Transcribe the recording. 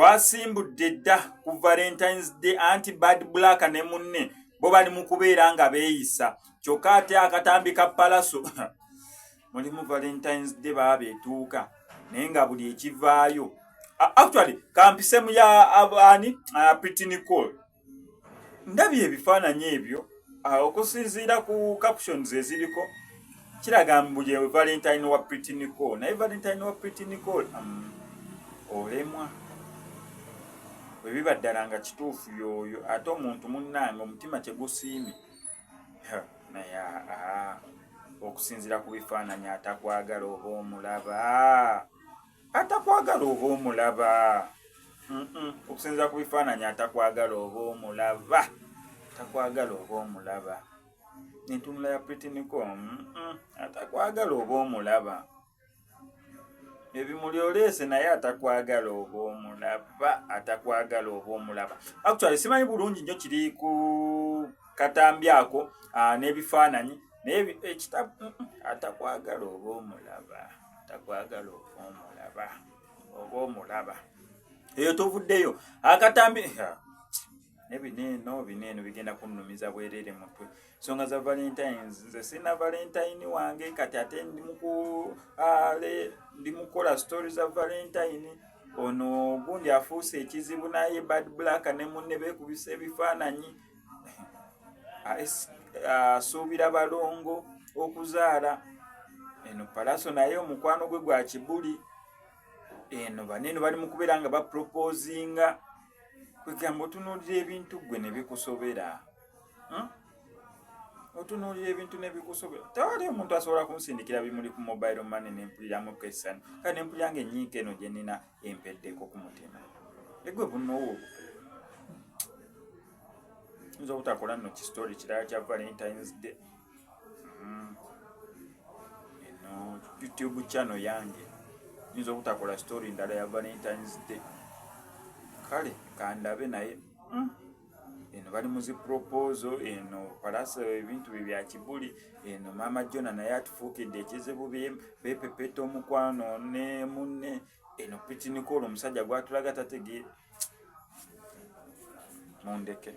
Twasimbudde dda ku Valentines Day, anti Bad Black ne munne bo bali mu kubeera nga beeyisa, kyokka ate akatambi ka Palaso mulimu Valentines Day baaba etuuka, naye nga buli ekivaayo. Actually, kampisemu ya ani, Pretty Nicole. Ndabye ebifaananyi ebyo, okusinziira ku captions eziriko kiraga mbu ye Valentine wa Pretty Nicole, naye Valentine wa Pretty Nicole, olemwa bwe biba ddala nga kituufu y'oyo, ate omuntu munnange omutima kyegusiimye, naye okusinziira ku bifaananyi, atakwagala oba omulaba, atakwagala oba omulaba. Okusinziira ku bifaananyi, atakwagala oba omulaba, atakwagala oba omulaba. Entunula ya Pretty Nicole, atakwagala oba omulaba. Ebimuli oleese, naye atakwagala oba omulaba, atakwagala oba omulaba. Actually, simanyi bulungi nnyo kiri ku katambi ako n'ebifaananyi, naye ekitabu, atakwagala oba omulaba, atakwagala oba omulaba, oba omulaba. Eyo tuvuddeyo akatambi nebineeno bineeno bigenda kunnumiza bwereere mutwe. Nsonga za Valentines, nze sina Valentine wange kati, ate ndi mukukola story za Valentine. Ono gundi afuuse ekizibu, naye Bad Black ne munne beekubisa ebifaananyi, asuubira balongo okuzaala. Eno Palaso naye omukwano gwe gwa kibuli. Eno baneeno bali mu kubeera nga baproposinga. Kwegamba otunuulira ebintu ggwe ne bikusobera, Otunuulira ebintu ne bikusobera. Tewali omuntu asobola kunsindikira bimuli ku mobile money nempuliramu essanyu, kale nempulira nga enyiika eno gye nnina empeddeko ku mutima. Egwe bunowo nza obutakola nno kistory kirala kya Valentines Day. Eno YouTube channel yange, nyinza obutakola story ndala ya Valentines Day. Kale kandabe, naye Eno bali mu zi proposal. Eno Palaso ebintu bye bya kibuli. Eno Maama Jona naye atufuukidde ekizibu, bepepeta omukwano ne munne. Eno Pretty Nicole omusajja gwatulaga tategeera. Mundeke.